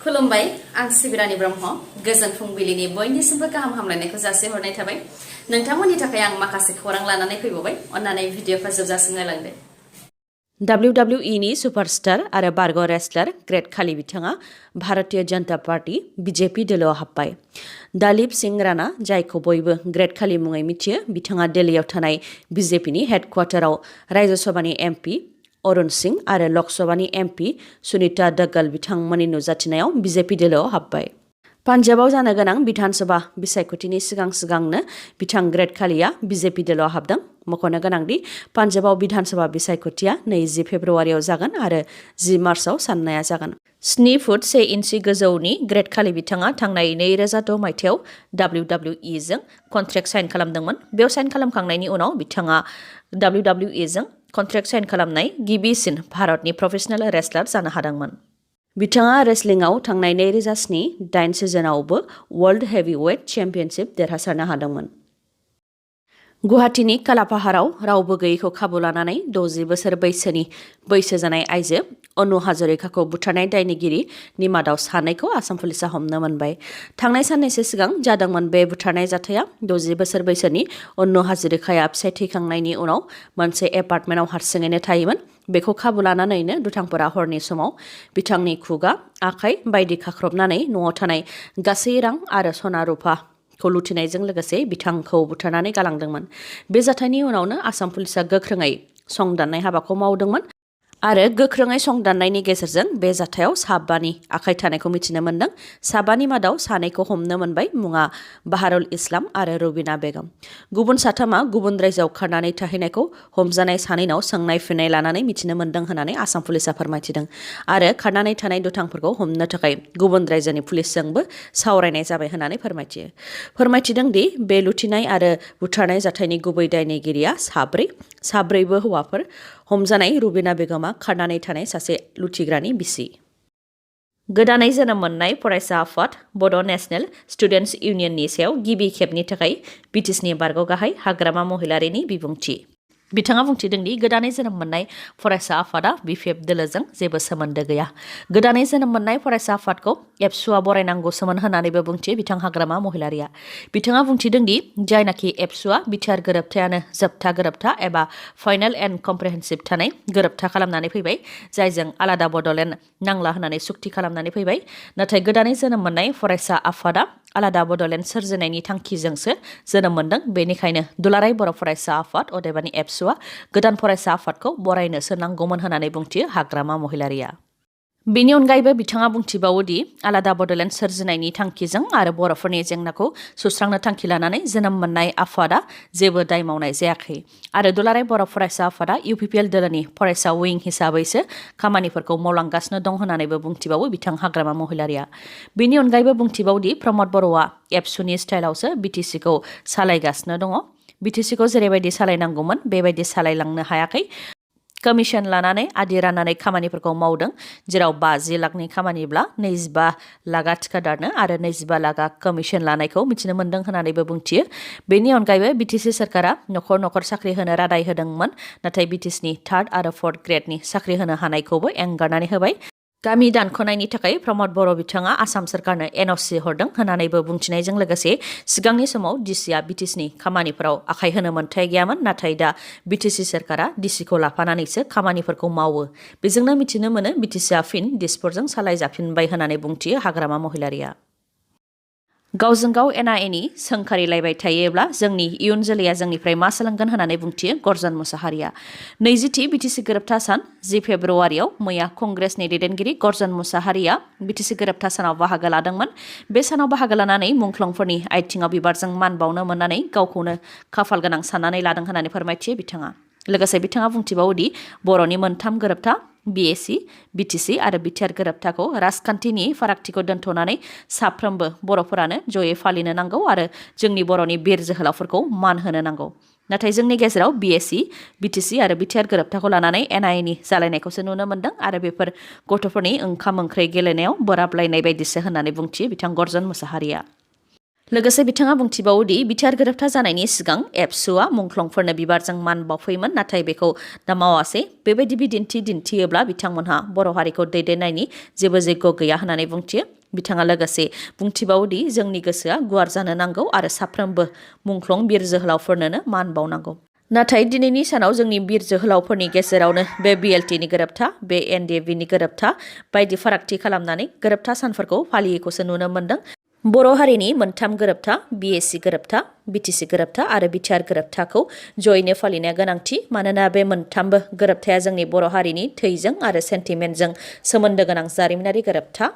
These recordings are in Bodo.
खुलुमबाय आं सिबिरानि ब्रह्म गोजोन फुंबिलिनि बयनिसिमबो गाहाम हामलायनायखौ जासिहरनाय थाबाय नोंथांमोननि थाखाय आं माखासे खौरां लानानै फैबावबाय अन्नानै भिडिअखौ जोबजासिम नायलांदो WWE नि सुपारस्टार आरो बारग' रेसलार ग्रेट खाली बिथाङा भारतीय जनता पार्टी BJP दोलोआव हाबबाय दालिप सिंह राणा जायखौ बयबो ग्रेट खाली मुङै मिथियो बिथाङा दिल्लीयाव थानाय BJP नि हेडक्वार्टाराव राज्य सभानि MP अरुण सिंह आरो लकसभानि MP सुनीता दग्गल बिथांमोननि नुजाथिनायाव BJP दोलोआव हाबबाय पान्जाबाव जानो गोनां बिधानसभा बिसायख'थिनि सिगांनो बिथां ग्रेट खालीया BJP दोलोआव हाबदों मख'नो गोनांदि पान्जाबाव बिधानसभा बिसायख'थिया 20 फेब्रुवारियाव जागोन आरो 10 मार्चआव साननाया जागोन 7 फुट 1 इन्सि गोजौनि ग्रेट खाली बिथाङा थांनाय 2006 मायथाइयाव WWE जों कन्ट्रेक्ट साइन खालामदोंमोन बेयाव साइन खालामखांनायनि उनाव बिथाङा WWE जों कन्ट्रेक्ट साइन खालामनाय गिबिसिन भारतनि प्रोफेशनेल रेसलार जानो हादोंमोन बिथाङा रेसलिंआव थांनाय 2007 8 सिजनावबो वर्ल्ड हेवीवेट चेम्पियनशिप देरहासारनो हादोंमन गुवाहाटीनि कालापाहाराव रावबो गैयैखौ खाबु लानानै 60 बोसोर बैसो जानाय आइजो अनु हाजरिकाखौ बुथारनाय दायनिगिरिनि मादाव सानैखौ आसाम पुलिसा हमनो मोनबाय थांनाय साननैसो सिगां जादोंमोन बे बुथारनाय जाथाया 60 बोसोर बैसोनि अनु हाजरिकाया फिसाय थैखांनायनि उनाव मोनसे एपार्टमेन्टआव हारसिङैनो थायोमोन बेखौ खाबु लानानैनो दुथांफोरा हरनि समाव बिथांनि खुगा आखाइ बायदि खाख्रबनानै न'आव थानाय गासै रां आरो सना रुफा खौ लुथिनायजों लोगोसे बिथांखौ बुथारनानै गालांदोंमोन बे जाथायनि उनावनो आसाम पुलिसा गोख्रोङै संदाननाय हाबाखौ मावदोंमोन आरो गोख्रोङै संदाननायनि गेजेरजों बे जाथायाव साबानि आखाइ थानायखौ मिथिनो मोन्दों साबानि मादाव सानैखौ हमनो मोनबाय मुङा बाहारुल इस्लाम आरो रुबिना बेगम गुबुन साथामा गुबुन रायजोआव खारनानै थाहैनायखौ हमजानाय सानैनाव सोंनाय फिननाय लानानै मिथिनो मोन्दों होननानै आसाम पुलिसा फोरमायथिदों आरो खारनानै थानाय दुथांफोरखौ हमनो थाखाय गुबुन रायजोनि पुलिसजोंबो सावरायनाय जाबाय होननानै फोरमायथिदों दि बे लुथिनाय आरो बुथारनाय जाथायनि गुबै दायनिगिरिया साब्रैबो हौवाफोर हमजानाय रुबिना बेगमा खारनानै थानाय सासे लुथिग्रानि बिसि गोदानै जोनोम मोननाय फरायसा आफाद बड' नेशनेल स्टुडेन्टस इउनियननि सायाव गिबि खेबनि थाखाय BTSनि बारग' गाहाय हाग्रामा महिलारिनि बिबुंथि बिथाङा बुंथिदों दि गोदानै जोनोम मोननाय फरायसा आफादा BFF दोलोजों जेबो सोमोन्दो गैया गोदानै जोनोम मोननाय फरायसा आफादखौ ABSUआ बरायनांगौसोमोन होननानैबो बुंथियो बिथां हाग्रामा महिलारिया बिथाङा बुंथिदों दि जायनाखि ABSUआ BTR गोरोबथायानो जोबथा गोरोबथा एबा फाइनाल एन्ड कम्प्रिहेन्सिभ थानाय गोरोबथा खालामनानै फैबाय जायजों आलादा बड'लेण्ड नांला होननानै सुक्ति खालामनानै फैबाय नाथाय गोदानै जोनोम मोननाय फरायसा आफादा आलादा बड'लेण्ड सोरजिनायनि थांखिजोंसो जोनोम मोन्दों बेनिखायनो दुलाराय बर' फरायसा आफाद अदेबानि ABSUआ गोदान फरायसा आफादखौ बरायनोसो नांगौमोन होननानै बुंथियो हाग्रामा महिलारिया बेनि अनगायैबो बिथाङा बुंथिबावो दि आलादा बड'लेण्ड सोरजिनायनि थांखिजों आरो बर'फोरनि जेंनाखौ सुस्रांनो थांखि लानानै जोनोम मोननाय आफादा जेबो दाय मावनाय जायाखै आरो दुलाराय बर' फरायसा आफादा UPPL दोलोनि फरायसा विं हिसाबैसो खामानिफोरखौ मावलांगासिनो दं होननानैबो बुंथिबावो बिथां हाग्रामा महिलारिया बेनि अनगायैबो बुंथिबावदि प्रमद बर'आ ABSUनि स्टाइलावसो BTCखौ सालायगासिनो दङ BTCखौ जेरैबायदि सालायनांगौमोन बेबायदि सालायलांनो हायाखै कमिसन लानानै आदि राननानै खामानिफोरखौ मावदों जेराव 50 लाखनि खामानिब्ला 25 लाखा थिकादारनो आरो 25 लाखा कमिसन लानायखौ मिथिनो मोन्दों होननानैबो बुंथियो बेनि अनगायैबो BTC सरकारा नखर साख्रि होनो रादाय होदोंमोन नाथाय BTCनि 3rd आरो 4th ग्रेडनि साख्रि होनो हानायखौबो एंगारनानै होबाय गामि दानख'नायनि थाखाय प्रमद बर' बिथाङा आसाम सरकारनो NOC हरदों होननानैबो बुंथिनायजों लोगोसे सिगांनि समाव DCआ BTCनि खामानिफोराव आखाइ होनो मोन्थाय गैयामोन नाथाय दा BTC सरकारा DCखौ लाफानानैसो खामानिफोरखौ मावो बेजोंनो मिथिनो मोनो BTCआ फिन दिसपुरजों सालायजाफिनबाय होननानै बुंथियो हाग्रामा महिलारिया गावजों गाव एना-एनि सोंखारिलायबाय थायोब्ला जोंनि इयुन जोलैया जोंनिफ्राय मा सोलोंगोन होननानै बुंथियो गर्जन मुसाहारिया 20थि BTC गोरोबथा सान 10 फेब्रुवारियाव मैया कंग्रेसनि दैदेनगिरि गर्जन मुसाहारिया BTC गोरोबथा सानाव बाहागो लादोंमोन बे सानाव बाहागो लानानै मुंख्लंफोरनि आथिङाव बिबारजों मान बावनो मोननानै गावखौनो खाफाल गोनां साननानै लादों होननानै फोरमायथियो बिथाङा लोगोसे बिथाङा बुंथिबावोदि बर'नि मोनथाम गोरोबथा BAC BTC आरो BTR गोरोबथाखौ राजखान्थिनि फारागथिखौ दोनथ'नानै साफ्रोमबो बर'फोरानो जयै फालिनो नांगौ आरो जोंनि बर'नि बिर जोहोलावफोरखौ मान होनो नांगौ नाथाय जोंनि गेजेराव BAC BTC आरो BTR गोरोबथाखौ लानानै एना-एनि जालायनायखौसो नुनो मोन्दों आरो बेफोर गथ'फोरनि ओंखाम ओंख्रि गेलेनायाव बोराबलायनाय बायदिसो होननानै बुंथियो बिथां गर्जन मुसाहारिया लोगोसे बिथाङा बुंथिबावो दि बिटिआर गोरोबथा जानायनि सिगां एबसुआ मुंख्लंफोरनो बिबारजों मान बावफैयोमोन नाथाय बेखौ दा मावासै बेबायदि बिदिन्थि दिन्थियोब्ला बिथांमोनहा बर' हारिखौ दैदेननायनि जेबो जैग' गैया होननानै बुंथियो बिथाङा लोगोसे बुंथिबावो दि जोंनि गोसोआ गुवार जानो नांगौ आरो साफ्रोमबो मुंख्लं बिर जोहोलावफोरनोनो मान बावनांगौ नाथाय दिनैनि सानाव जोंनि बिर जोहोलावफोरनि गेजेरावनो बे बिएलटिनि गोरोबथा बे एनडिएफबिनि गोरोबथा बायदि फारागथि खालामनानै गोरोबथा सानफोरखौ फालियैखौसो नुनो मोन्दों बर' हारिनि मोनथाम गोरोबथा बिएसि गोरोबथा बिटिसि गोरोबथा आरो बिटिआर गोरोबथाखौ जयैनो फालिनाया गोनांथि मानोना बे मोनथामबो गोरोबथाया जोंनि बर' हारिनि थैजों आरो सेन्टिमेन्टजों सोमोन्दो गोनां जारिमिनारि गोरोबथा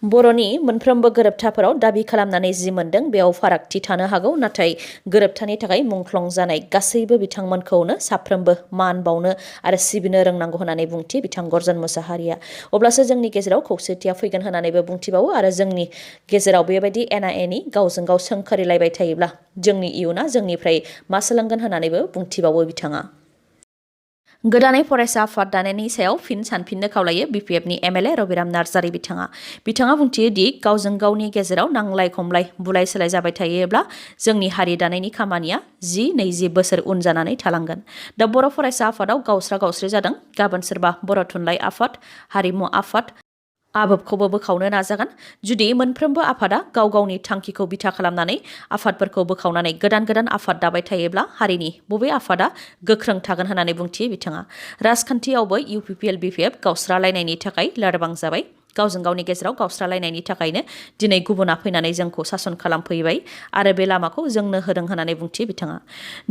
बर'नि मोनफ्रोमबो गोरोबथाफोराव दाबि खालामनानै जि मोन्दों बेयाव फारागथि थानो हागौ नाथाय गोरोबथानि थाखाय मुंख्लं जानाय गासैबो बिथांमोनखौनो साफ्रोमबो मान बावनो आरो सिबिनो रोंनांगौ होननानै बुंथि बिथां गर्जन मुसाहारिया अब्लासो जोंनि गेजेराव खौसेथिया फैगोन होननानैबो बुंथिबावो आरो जोंनि गेजेराव बेबायदि एना एनि गावजों गाव सोंखारिलायबाय थायोब्ला जोंनि इयुना जोंनिफ्राय मा सोलोंगोन होननानैबो बुंथिबावो बिथाङा गोदानै फरायसा आफाद दानायनि सायाव फिन सानफिननो खावलायो बिपिएफनि एमएलए रबिराम नार्जारि बिथाङा बुंथियो दि गावजों गावनि गेजेराव नांलाय खमलाय बुलाय सोलाय जाबाय थायोब्ला जोंनि हारि दानायनि खामानिया 10-20 बोसोर उन जानानै थालांगोन दा बर' फरायसा आफादाव गावस्रा गावस्रि जादों गाबोन सोरबा बर' थुनलाइ आफाद हारिमु आफाद आबोबखौबो बोखावनो नाजागोन जुदि मोनफ्रोमबो आफादा गाव गावनि थांखिखौ बिथा खालामनानै आफादफोरखौ बोखावनानै गोदान आफाद दाबाय थायोब्ला हारिनि बबे आफादा गोख्रों थागोन होननानै बुंथियो बिथाङा राजखान्थियावबो इउपिपिएल बिपिएफ गावस्रालायनायनि थाखाय लोरबां जाबाय गावजों गावनि गेजेराव गावस्रालायनायनि थाखायनो दिनै गुबुना फैनानै जोंखौ सासन खालामफैबाय आरो बे लामाखौ जोंनो होदों होननानै बुंथियो बिथाङा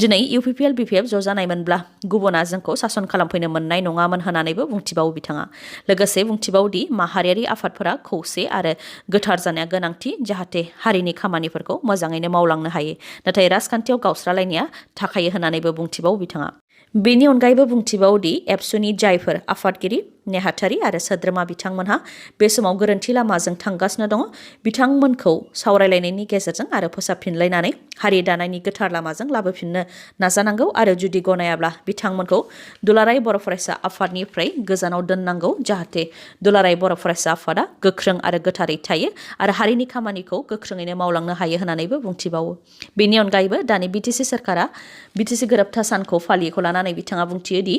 दिनै इउपिपिएल बिपिएफ ज' जानायमोनब्ला गुबुना जोंखौ सासन खालामफैनो मोननाय नङामोन होननानैबो बुंथिबावो बिथाङा लोगोसे बुंथिबावदि माहारियारि आफादफोरा खौसे आरो गोथार जानाया गोनांथि जाहाथे हारिनि खामानिफोरखौ मोजाङैनो मावलांनो हायो नाथाय राजखान्थियाव गावस्रालायनाया थाखायो होननानैबो बुंथिबावो बिथाङा बेनि अनगायैबो बुंथिबावदि एबसुनि जायफोर आफादगिरि नेहाथारि आरो सोद्रोमा बिथांमोनहा बे समाव गोरोन्थि लामाजों थांगासिनो दङ बिथांमोनखौ सावरायलायनायनि गेजेरजों आरो फोसाबफिनलायनानै हारि दानायनि गोथार लामाजों लाबोफिननो नाजानांगौ आरो जुदि गनायाब्ला बिथांमोनखौ दुलाराय बर' फरायसा आफादनिफ्राय गोजानाव दोननांगौ जाहाथे दुलाराय बर' फरायसा आफादा गोख्रों आरो गोथारै थायो आरो हारिनि खामानिखौ गोख्रोङैनो मावलांनो हायो होननानैबो बुंथिबावो बेनि अनगायैबो दानि बिटिसि सरकारा बिटिसि गोरोबथा सानखौ फालियैखौ लानानै बिथाङा बुंथियो दि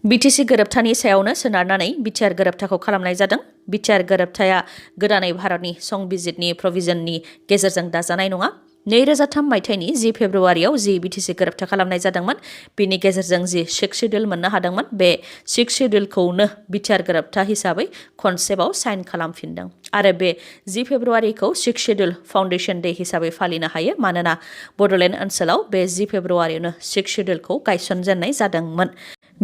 बिटिसि गोरोबथानि सायावनो सोनारनानै बिटिआर गोरोबथाखौ खालामनाय जादों बिटिआर गोरोबथाया गोदानै भारतनि संबिजितनि प्रभिजननि गेजेरजों दाजानाय नङा 2003 मायथाइनि 10 फेब्रुवारियाव जि बिटिसि गोरोबथा खालामनाय जादोंमोन बेनि गेजेरजों जि 6 शेड्युल मोननो हादोंमोन बे 6 शेड्युलखौनो बिटिआर गोरोबथा हिसाबै खनसेबाव साइन खालामफिनदों आरो बे 10 फेब्रुवारिखौ 6 शेड्युल फाउन्डेशन डे हिसाबै फालिनो हायो मानोना बड'लेण्ड ओनसोलाव बे 10 फेब्रुवारियावनो 6 शेड्युलखौ गायसनजेननाय जादोंमोन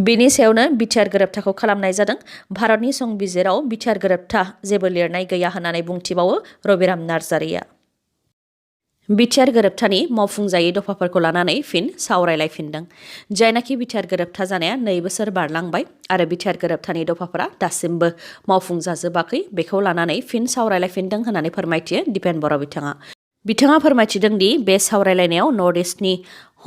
बेनि सायावनो बिटिआर गोरोबथाखौ खालामनाय जादों भारतनि संबिजिराव बिटिआर गोरोबथा जेबो लिरनाय गैया होननानै बुंथिबावो रबिराम नार्जारिया बिटिआर गोरोबथानि मावफुंजायै दफाफोरखौ लानानै फिन सावरायलायफिनदों जायनाखि बिटिआर गोरोबथा जानाया 2 बोसोर बारलांबाय आरो बिटिआर गोरोबथानि दफाफोरा दासिमबो मावफुंजाजोबाखै बेखौ लानानै फिन सावरायलायफिनदों होननानै फोरमायथियो दिपेन बर' बिथाङा फोरमायथिदों दि बे सावरायलायनायाव नर्थ इस्टनि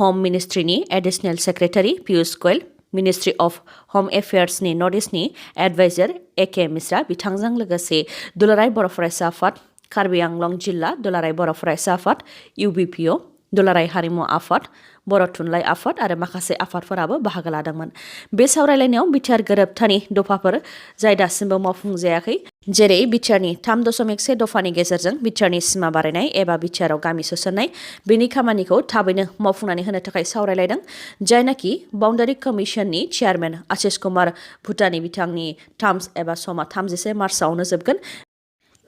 हम मिनिस्ट्रिनि additional secretary Piyush Goyal ministry of home एफेयार्सनि नर्थ इस्टनि एडभाइजार एके मिश्रा बिथांजों लोगोसे दुलाराय बर' फरायसा आफाद कार्बि आंलं जिल्ला दुलाराय बर' फरायसा आफाद इउबिपिअ दुलाराय हारिमु आफाद बर' थुनलाइ आफाद आरो माखासे आफादफोराबो बाहागो लादोंमोन बे सावरायलायनायाव बिटिआर गोरोबथानि दफाफोर जाय दासिमबो मावफुंजायाखै जेरै बिटिआरनि 3.1 दफानि गेजेरजों बिटिआरनि सिमा बारायनाय एबा बिटिआराव गामि सोसननाय बेनि खामानिखौ थाबैनो मावफुंनानै होनो थाखाय सावरायलायदों जायनाखि बाउन्डारि कमिसननि चेयारमेन आशिष कुमार भुटानि बिथांनि टार्म्स एबा समा 31 मार्चआवनो जोबगोन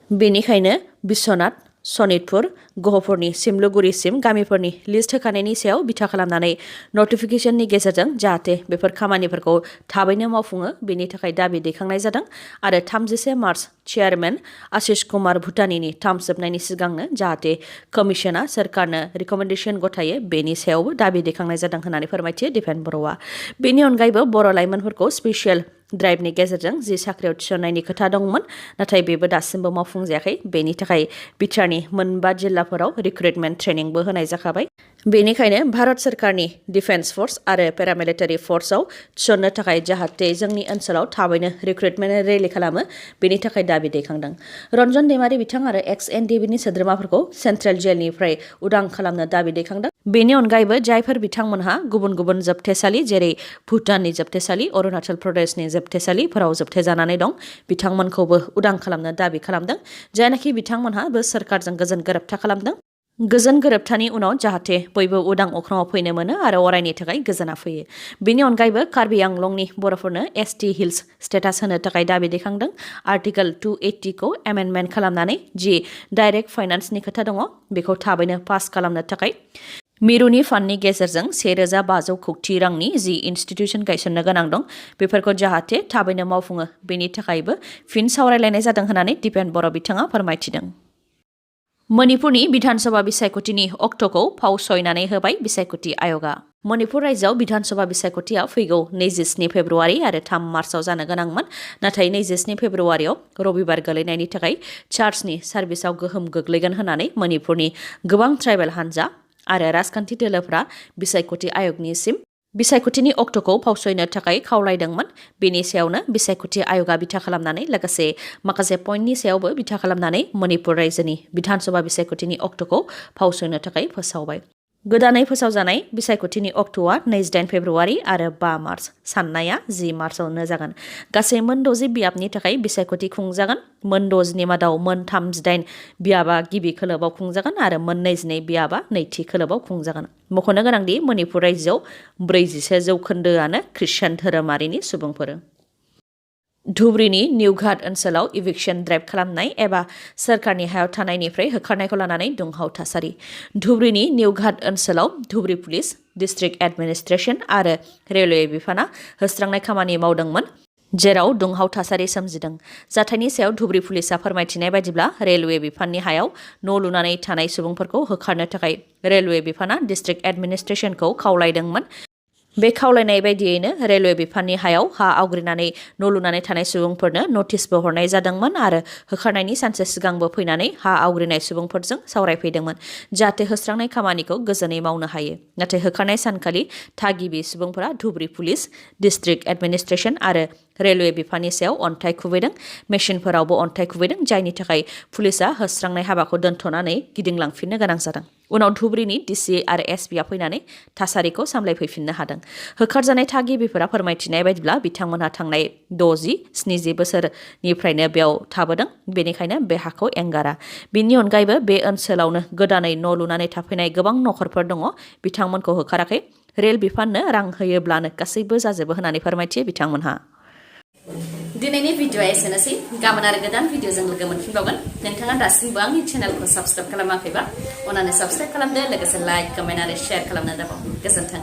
बेनिखायनो बिश्वनाथ सनितपुर गहपुरनि सिमलुगुरिसिम गामिफोरनि लिस्ट होखानायनि सायाव बिथा खालामनानै नटिफिकेशननि गेजेरजों जाहाथे बेफोर खामानिफोरखौ थाबैनो मावफुङो बेनि थाखाय दाबि दैखांनाय जादों आरो 31 मार्च चेयारमेन आशिष कुमार भुटानिनि टार्म्स जोबनायनि सिगांनो जाहाथे कमिसना सरकारनो रिकमेन्डेसन गथायो बेनि सायावबो दाबि दैखांनाय जादों होननानै फोरमायथियो दिपेन बर'आ बेनि अनगायैबो बर' लाइमोनफोरखौ स्पेसियेल ड्राइभनि गेजेरजों जि साख्रियाव थिसननायनि खोथा दंमोन नाथाय बेबो दासिमबो मावफुंजायाखै बेनि थाखाय बिटिआरनि मोनबा जिल्लाफोराव रिक्रुटमेन्ट ट्रेनिंबो होनाय जाखाबाय बेनिखायनो भारत सरकारनि डिफेन्स फोर्स आरो पेरामिलिटारि फोर्सआव थिसननो थाखाय जाहाथे जोंनि ओनसोलाव थाबैनो रिक्रुटमेन्ट रेलि खालामो बेनि थाखाय दाबि दैखांदों रन्जन दैमारि बिथां आरो एक्स एनडिबिनि सोद्रोमाफोरखौ सेन्ट्रेल जेलनिफ्राय उदां खालामनो दाबि दैखांदों बेनि अनगायैबो जायफोर बिथांमोनहा गुबुन गुबुन जोबथेसालि जेरै भुटाननि जोबथेसालि अरुणाचल प्रदेशनि जोबथेसालिफोराव जोबथेजानानै दं बिथांमोनखौबो उदां खालामनो दाबि खालामदों जायनाखि बिथांमोनहाबो सरकारजों गोजोन गोरोबथा खालामदों गोजोन गोरोबथानि उनाव जाहाथे बयबो उदां अख्राङाव फैनो मोनो आरो अरायनि थाखाय गोजोना फैयो बेनि अनगायैबो कार्बि आंलंनि बर'फोरनो एसटि हिल्स स्टेटास होनो थाखाय दाबि दैखांदों आर्टिकल 280 खौ एमेन्डमेन्ट खालामनानै जि डाइरेक्ट फाइनान्सनि खोथा दङ बेखौ थाबैनो पास खालामनो थाखाय मिरुनि फान्डनि गेजेरजों 1,500 कौटि रांनि जि इन्स्टिट्युसन गायसननो गोनां दं बेफोरखौ जाहाथे थाबैनो मावफुङो बेनि थाखायबो फिन सावरायलायनाय जादों होननानै दिपेन बर' बिथाङा फोरमायथिदों मणिपुरनि बिधानसभा बिसायख'थिनि अक्ट'खौ फावसयनानै होबाय बिसायख'थि आय'गा मणिपुर रायजोआव बिधानसभा बिसायख'थिया फैगौ 27 फेब्रुवारि आरो 3 मार्चआव जानो गोनांमोन नाथाय 27 फेब्रुवारियाव रबिबार गोलैनायनि थाखाय चार्चनि सार्भिसाव गोहोम गोग्लैगोन होननानै मणिपुरनि गोबां ट्राइबेल हान्जा आरो राजखान्थि दोलोफ्रा बिसायख'थि आय'गनिसिम बिसायख'थिनि अक्ट'खौ फावसयनो थाखाय खावलायदोंमोन बेनि सायावनो बिसायख'थि आय'गा बिथा खालामनानै लोगोसे माखासे पइन्टनि सायावबो बिथा खालामनानै मणिपुर रायजोनि बिधानसभा बिसायख'थिनि अक्ट'खौ फावसयनो थाखाय फोसावबाय गोदानै फोसावजानाय बिसायख'थिनि अक्ट'आ 28 फेब्रुवारि आरो 5 मार्च साननाया 10 मार्चआवनो जागोन गासै मोन 60 बियाबनि थाखाय बिसायख'थि खुंजागोन मोन 60नि मादाव मोन 38 बियाबा गिबि खोलोबाव खुंजागोन आरो मोन 22 बियाबा नैथि खोलोबाव खुंजागोन मख'नो गोनांदि मणिपुर रायजोआव 40% ख्रिस्टान धोरोमारिनि सुबुंफोर धुबरीनि निउघाट ओनसोलाव इभिक्सन ड्राइभ खालामनाय एबा सोरखारनि हायाव थानायनिफ्राय होखारनायखौ लानानै दुंहाव थासारि धुबरीनि निउघाट ओनसोलाव धुबरी पुलिस डिस्ट्रिक्ट एडमिनिस्ट्रेशन आरो रेलवे बिफाना होस्रांनाय खामानि मावदोंमोन जेराव दुंहाव थासारि सोमजिदों जाथायनि सायाव धुबरी पुलिसा फोरमायथिनाय बायदिब्ला रेलवे बिफाननि हायाव न' लुनानै थानाय सुबुंफोरखौ होखारनो थाखाय रेलवे बिफाना डिस्ट्रिक्ट एडमिनिस्ट्रेशनखौ खावलायदोंमोन बे खावलायनाय बायदियैनो रेलवे बिफाननि हायाव हा आवग्रिनानै न' लुनानै थानाय सुबुंफोरनो नटिसबो हरनाय जादोंमोन आरो होखारनायनि सानसे सिगांबो फैनानै हा आवग्रिनाय सुबुंफोरजों सावरायफैदोंमन जाहाथे होस्रांनाय खामानिखौ गोजोनै मावनो हायो नाथाय होखारनाय सानखालि थागिबि सुबुंफोरा धुबरी पुलिस डिस्ट्रिक्ट एडमिनिस्ट्रेशन आरो रेलवे बिफाननि सायाव अन्थाइ खुबैदों मेसिनफोरावबो अन्थाइ खुबैदों जायनि थाखाय पुलिसा होस्रांनाय हाबाखौ दोनथ'नानै गिदिंलांफिननो गोनां जादों उनाव धुबरीनि डिसि आरो एसपिआ फैनानै थासारिखौ सामलायफैफिननो हादों होखारजानाय थागिबिफोरा फोरमायथिनाय बायदिब्ला बिथांमोनहा थांनाय 60-70 बोसोरनिफ्रायनो बेयाव थाबोदों बेनिखायनो बे हाखौ एंगारा बिनि अनगायैबो बे ओनसोलावनो गोदानै न' लुनानै थाफैनाय गोबां नखरफोर दङ बिथांमोनखौ होखाराखै रेल बिफाननो रां होयोब्लानो गासैबो जाजोबो होननानै फोरमायथियो बिथांमोनहा दिनैनि भिडिअआ एसेनोसै गाबोन आरो गोदान भिडिअजों लोगो मोनफिनबावगोन नोंथाङा दासिमबो आंनि चेनेलखौ साबस्क्राइब खालामाखैबा अन्नानै साबस्क्राइब खालामदो लोगोसे लाइक कमेन्ट आरो शेयार खालामनो दाबाव गोजोन्थों